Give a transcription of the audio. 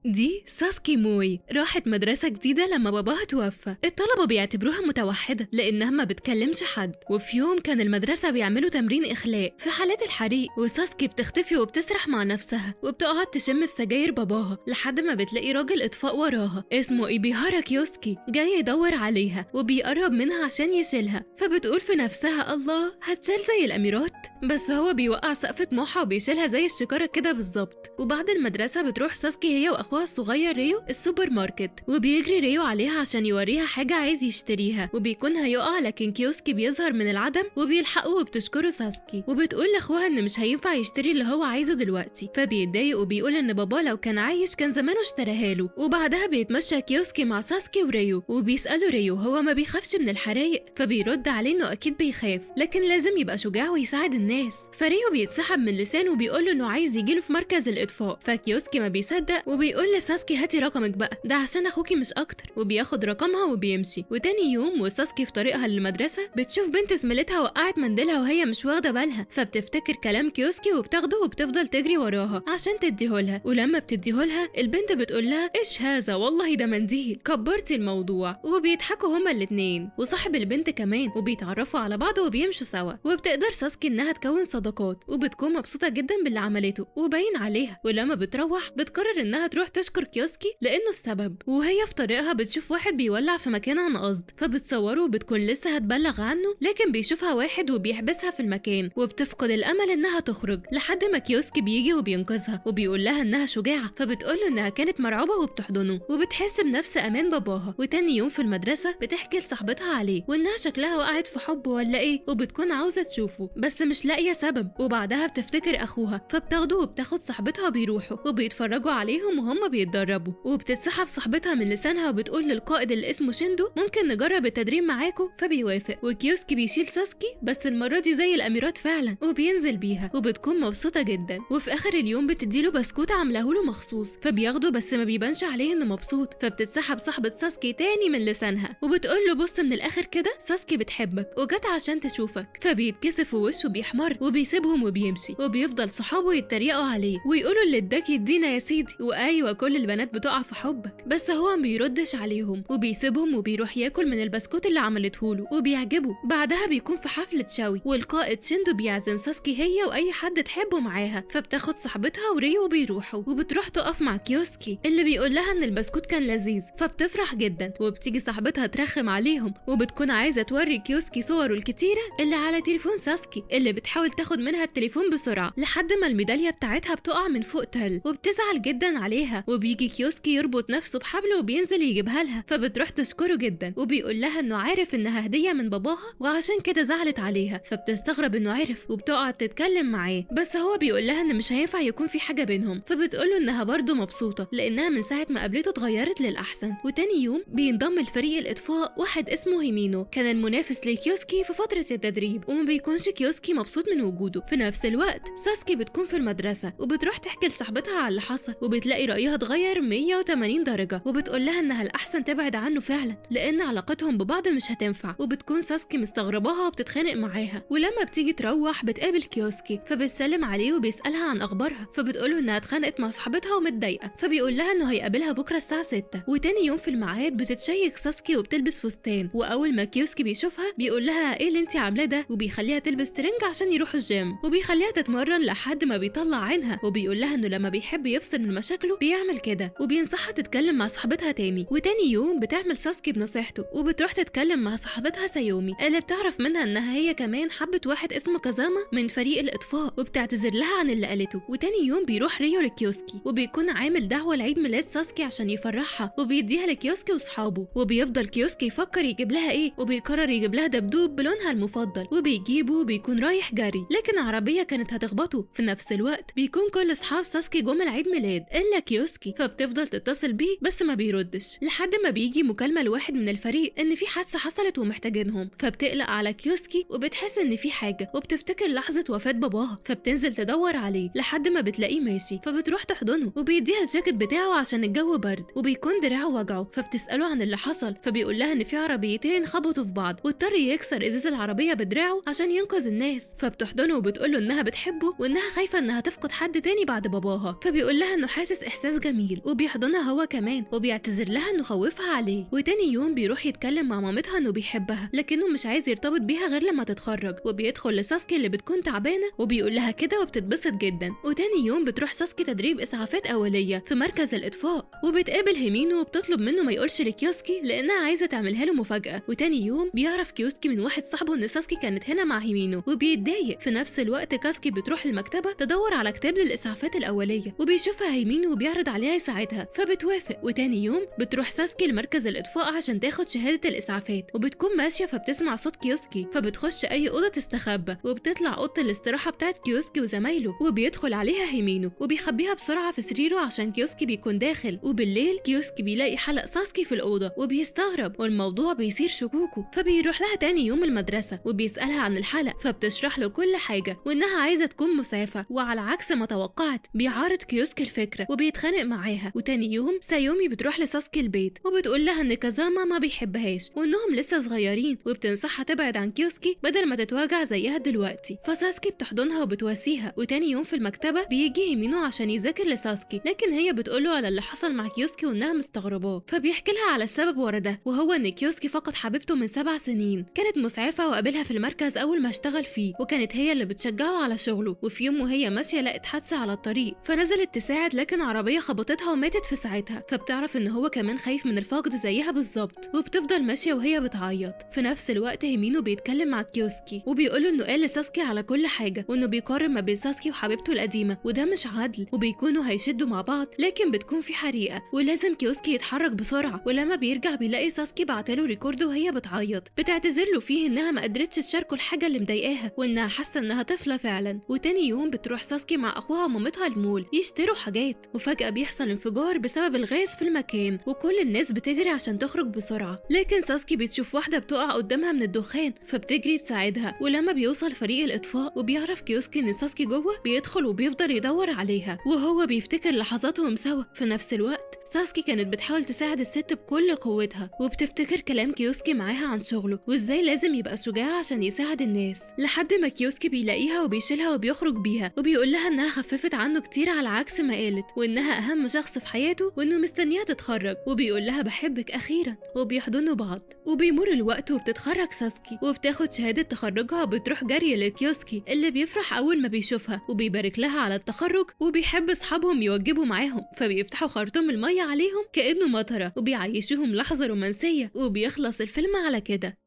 دي ساسكي موي راحت مدرسة جديدة لما باباها توفى. الطلبة بيعتبروها متوحدة لأنها ما بتكلمش حد. وفي يوم كان المدرسة بيعملوا تمرين إخلاء في حالات الحريق، وساسكي بتختفي وبتسرح مع نفسها وبتقعد تشم في سجاير باباها لحد ما بتلاقي راجل إطفاء وراها اسمه إيبيهارا كيوسكي جاي يدور عليها وبيقرب منها عشان يشيلها. فبتقول في نفسها الله هتشال زي الأميرات، بس هو بيوقع سقف طموحها وبيشيلها زي الشكارة كده بالظبط. وبعد المدرسة بتروح ساسكي هي وأخوها الصغير ريو السوبر ماركت، وبيجري ريو عليها عشان يوريها حاجة عايز يشتريها وبيكون هيقع، لكن كيوسكي بيظهر من العدم وبيلحقه وبتشكره ساسكي وبتقول لاخوها ان مش هينفع يشتري اللي هو عايزه دلوقتي، فبيتضايق وبيقول ان باباه لو كان عايش كان زمانه اشتراها له. وبعدها بيتمشى كيوسكي مع ساسكي وريو وبيسأله ريو هو ما بيخافش من الحرايق، فبيرد عليه انه اكيد بيخاف لكن لازم يبقى شجاع ويساعد الناس. فريو بيتسحب من لسانه وبيقول له انه عايز يجيله في مركز الاطفاء، فكيوسكي ما بيصدق وبيقول لساسكي هاتي رقمك بقى ده عشان اخوكي مش اكتر، وبياخد رقمها وبيمشي. وتاني يوم وساسكي في طريقها للمدرسه بتشوف بنت زميلتها وقعت منديلها وهي مش واخده بالها، فبتفتكر كلام كيوسكي وبتاخده وبتفضل تجري وراها عشان تديهولها. ولما بتديهولها البنت بتقول لها ايش هذا والله ده منديل كبرتي الموضوع، وبيضحكوا هما الاتنين وصاحب البنت كمان وبيتعرفوا على بعض وبيمشوا سوا. وبتقدر ساسكي انها تكون صداقات وبتكون مبسوطه جدا باللي عملته وباين عليها. ولما بتروح بتقرر انها تروح تشكر كيوسكي لانه السبب. وهي في طريقها بتشوف واحد بيولع في مكان عن قصد، فبتصوره وبتكون لسه هتبلغ عنه، لكن بيشوفها واحد وبيحبسها في المكان وبتفقد الامل انها تخرج لحد ما كيوسكي بيجي وبينقذها وبيقول لها انها شجاعه، فبتقول له انها كانت مرعوبه وبتحضنه وبتحس بنفس امان باباها. وتاني يوم في المدرسه بتحكي لصاحبتها عليه وانها شكلها وقعت في حبه ولا ايه، وبتكون عاوزه تشوفه بس مش لاقيه سبب. وبعدها بتفتكر اخوها فبتاخده وبتاخد صاحبتها بيروحوا وبيتفرجوا عليهم وهم بيتدربوا. وبتتسحب صاحبتها من لسانها وبتقول للقائد اللي اسمه شيندو ممكن نجرب التدريب معاكم، فبيوافق. وكيوسكي بيشيل ساسكي بس المره دي زي الاميرات فعلا وبينزل بيها وبتكون مبسوطه جدا. وفي اخر اليوم بتديله بسكوت عاملاه له مخصوص فبياخده بس ما بيبانش عليه انه مبسوط، فبتتسحب صاحبه ساسكي تاني من لسانها وبتقول له بص من الاخر كده ساسكي بتحبك وجت عشان تشوفك، فبيتكسف ووشه بيحمر وبيسيبهم وبيمشي. وبيفضل صحابه يتريقوا عليه ويقولوا اللي اداك يدينا يا سيدي، وايوه كل البنات بتقع في حبك، بس هو ما بيردش عليهم وبيسيبهم وبيروح ياكل من البسكوت اللي عملته له وبيعجبه. بعدها بيكون في حفلة شوي والقائد شيندو بيعزم ساسكي هي واي حد تحبه معاها، فبتاخد صاحبتها وريو وبيروحوا. وبتروح تقف مع كيوسكي اللي بيقول لها ان البسكوت كان لذيذ، فبتفرح جدا. وبتيجي صاحبتها ترخم عليهم وبتكون عايزه توري كيوسكي صوره الكتيره اللي على تليفون ساسكي اللي بتحاول تاخد منها التليفون بسرعه لحد ما الميداليه بتاعتها بتقع من فوق تل وبتزعل جدا عليها. وبيجي كيوسكي يربط نفسه بحبل وبينزل يجيبها لها، فبتروح تشكره جدا وبيقول لها انه عارف انها هديه من باباها وعشان كده زعلت عليها، فبتستغرب انه عرف وبتقعد تتكلم معاه، بس هو بيقول لها ان مش هينفع يكون في حاجه بينهم، فبتقول له انها برضه مبسوطه لانها من ساعه ما قابلته اتغيرت للاحسن. وتاني يوم بينضم لفريق الاطفاء واحد اسمه هيمينو كان المنافس لكيوسكي في فتره التدريب، وما بيكونش كيوسكي مبسوط من وجوده. في نفس الوقت ساسكي بتكون في المدرسه وبتروح تحكي لصاحبتها على اللي حصل، وبتلاقي رايها اتغير 180 درجه وبتقول لها انها الاحسن تبعد عنه فعلا لان علاقتهم ببعض مش هتنفع. وبتكون ساسكي مستغرباها وبتتخانق معاها. ولما بتيجي تروح بتقابل كيوسكي فبتسلم عليه وبيسالها عن اخبارها، فبتقوله انها اتخانقت مع صاحبتها ومتضايقه، فبيقول لها انه هيقابلها بكره الساعه 6. وتاني يوم في الميعاد بتتشيك ساسكي وبتلبس فستان، واول ما كيوسكي بيشوفها بيقول لها ايه اللي انت عاملاه ده، وبيخليها تلبس ترنج عشان يروحوا الجيم، وبيخليها تتمرن لحد ما بيطلع عينها، وبيقول لها انه لما بيحب يفصل من مشاكله بيعمل كده، وبينصحها تتكلم مع صاحبتها تاني. وتاني يوم بتعمل ساسكي بنصيحته وبتروح تتكلم مع صاحبتها سايومي اللي بتعرف منها انها هي كمان حبت واحد اسمه كازاما من فريق الاطفاء، وبتعتذر لها عن اللي قالته. وتاني يوم بيروح ريو لكيوسكي وبيكون عامل دعوه لعيد ميلاد ساسكي عشان يفرحها، وبيديها لكيوسكي واصحابه. وبيفضل كيوسكي يفكر يجيب لها ايه، وبيقرر يجيب لها دبدوب بلونها المفضل، وبيجيبه وبيكون رايح جري لكن عربيه كانت هتخبطه. في نفس الوقت بيكون كل اصحاب ساسكي جم العيد ميلاد الا كيوسكي، فبتفضل تتصل بيه بس ما بيردش لحد ما بيجي مكالمه لواحد من الفريق ان في حادثه حصلت ومحتاجينهم، فبتقلق على كيوسكي وبتحس ان في حاجه وبتفتكر لحظه وفاه باباها، فبتنزل تدور عليه لحد ما بتلاقيه ماشي، فبتروح تحضنه وبيديها الجاكيت بتاعه عشان الجو برد، وبيكون دراعه وجعه، فبتساله عن اللي حصل، فبيقول لها ان في عربيتين خبطوا في بعض واضطر يكسر ازاز العربيه بدراعه عشان ينقذ الناس، فبتحضنه وبتقول له انها بتحبه وانها خايفه انها تفقد حد تاني بعد باباها، فبيقول لها انه حاسس احساس احساس جميل، وبيحضنها هو كمان وبيعتذر لها انه خوفها عليه. وتاني يوم بيروح يتكلم مع مامتها انه بيحبها لكنه مش عايز يرتبط بيها غير لما تتخرج، وبيدخل لساسكي اللي بتكون تعبانة وبيقول لها كده وبتتبسط جدا. وتاني يوم بتروح ساسكي تدريب اسعافات اوليه في مركز الاطفاء، وبتقابل هيمينو وبتطلب منه ما يقولش لكيوسكي لانها عايزه تعملها له مفاجاة. وتاني يوم بيعرف كيوسكي من واحد صاحبه ان ساسكي كانت هنا مع هيمينو وبيتضايق. في نفس الوقت كاسكي بتروح المكتبة تدور على كتاب للاسعافات الاولية، وبيشوفها هيمينو وبيعرض عليها يساعدها فبتوافق. وتاني يوم بتروح ساسكي لمركز الاطفاء عشان تاخد شهادة الاسعافات، وبتكون ماشية فبتسمع صوت كيوسكي فبتخش اي اوضة تستخبى، وبتطلع اوضة الاستراحة بتاعت كيوسكي وزمايله، وبيدخل عليها هيمينو وبيخبيها بسرعة في سريره عشان كيوسكي بيكون داخل. وبالليل كيوسكي بيلاقي حلق ساسكي في الاوضة وبيستغرب، والموضوع بيصير شكوكه، فبيروح لها تاني يوم المدرسة وبيسالها عن الحلق فبتشرح له كل حاجة وانها عايزه تكون مسعفه، وعلى عكس ما توقعت بيعارض كيوسكي الفكرة وبيتخانق معاها. وتاني يوم سايومي بتروح لساسكي البيت وبتقول لها ان كازاما ما بيحبهاش وانهم لسه صغيرين، وبتنصحها تبعد عن كيوسكي بدل ما تتواجع زيها دلوقتي. فساسكي بتحضنها وبتواسيها. وتاني يوم في المكتبة بيجي هيمينو عشان يذاكر لساسكي، لكن هي بتقوله على اللي حصل مع كيوسكي وانها مستغرباه، فبيحكي لها على السبب ورا ده، وهو ان كيوسكي فقد حبيبته من 7 سنين، كانت مسعفه وقابلها في المركز اول ما اشتغل فيه، وكانت هي اللي بتشجعه على شغله. وفي يوم وهي ماشية لقت حادثه على الطريق فنزلت تساعد، لكن عربية خبطتها وماتت في ساعتها، فبتعرف ان هو كمان خايف من الفقد زيها بالظبط، وبتفضل ماشية وهي بتعيط. في نفس الوقت هيمينو بيتكلم مع كيوسكي وبيقوله انه قال لساسكي على كل حاجة، وانه بيقارن ما بين ساسكي وحبيبته القديمة وده مش عدل، وبيكونوا هيشدوا مع بعض، لكن بتكون في حريقة ولازم كيوسكي يتحرك بسرعة. ولما بيرجع بيلاقي ساسكي بعتله record وهي بتعيط، بتعتذر له فيه انها ما قدرتش تشاركه الحاجة اللي مضايقاها وانها حاسه انها طفله فعلا. وتاني يوم بتروح ساسكي مع اخوها ومامتها المول يشتروا حاجات، وفجاة بيحصل انفجار بسبب الغاز في المكان وكل الناس بتجري عشان تخرج بسرعة، لكن ساسكي بتشوف واحدة بتقع قدامها من الدخان فبتجري تساعدها. ولما بيوصل فريق الاطفاء وبيعرف كيوسكي ان ساسكي جوه بيدخل وبيفضل يدور عليها وهو بيفتكر لحظاتهم سوا. في نفس الوقت ساسكي كانت بتحاول تساعد الست بكل قوتها، وبتفتكر كلام كيوسكي معاها عن شغله وازاي لازم يبقى شجاع عشان يساعد الناس، لحد ما كيوسكي بيلاقيها وبيشيلها وبيخرج بيها وبيقول لها انها خففت عنه كتير على عكس ما قالت، وانها اهم شخص في حياته وانه مستنيها تتخرج، وبيقول لها بحبك اخيرا، وبيحضنوا بعض. وبيمر الوقت وبتتخرج ساسكي وبتاخد شهادة تخرجها وبتروح جري لكيوسكي اللي بيفرح اول ما بيشوفها وبيبارك لها على التخرج، وبيحب اصحابهم يوجبوا معاهم فبيفتحوا خرطوم المية عليهم كأنه مطرة وبيعيشوهم لحظة رومانسية. وبيخلص الفيلم على كده.